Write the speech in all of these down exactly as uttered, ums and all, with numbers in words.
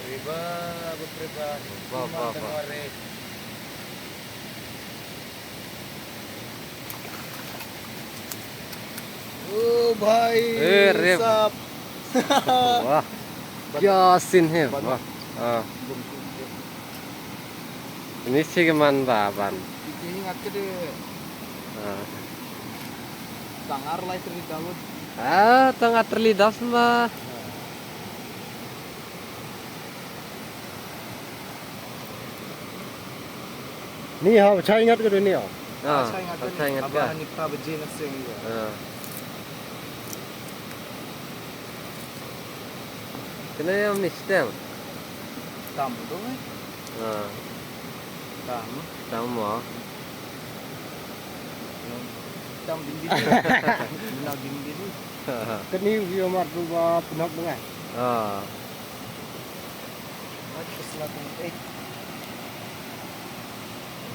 Ba, ba, ba, ba. ओ भाई ए, रे। साहब। वाह। क्या सीन है, वाह। हाँ। Ini sih kemana, Bang? Ini ngat ke deh. Ah. Tang ar lai terlebih dahulu. Ah, tang ar terlebih dahulu, Bang. Ni ha, chai ngat ke ni ha. Ah, chai ngat ke. Chai ngat ke. Aba ni pra baje na seng ya. Ah. Kena yang misteng. Tam tu eh. Ah. Tam. Tam mo. Tam ding ding. Bina ding ding. Keni view mar tu ba penap dengan. Ah. Ach, kesla tu, eh.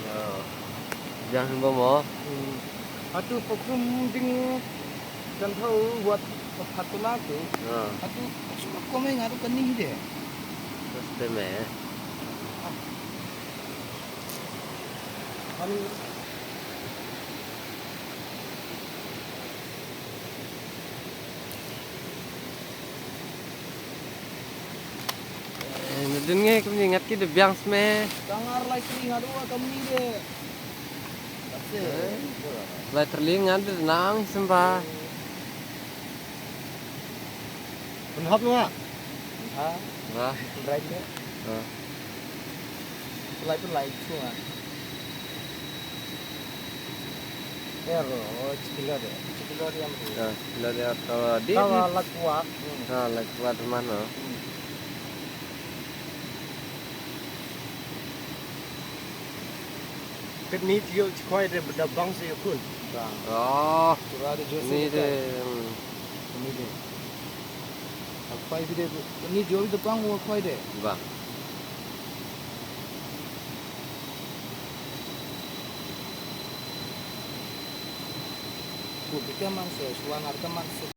Ya. Jangan bawa. Hmm. Atu pokrum ding kan tahu buat patula tu. Ya. Atu semua komen atu keni deh. Terus deh, meh. Ah. Anu. Eh, nadun nge kumne ngat ki da biang sme. Tang ar lai tri nga dua kumne de. That's it. Lai tri ngat da nang semba. Pynhap nga. Ha? Nga. Right de. Ha. Lai pun lai tu nga. Ero, chikilo de. Chikilo de am. Ha, chikilo de to di. Tawa di. Lakwa. Hmm. Ha, lakwa teman, ha. Hmm. Ket ni tio chikhoi de da bang se kun. Bang. Oh. Tura de Jose ni de. Hmm. Ni de. Apai bi de ni jo de bang wo khoi de. Bang. Ku bi ka man se, suan ar ka man se.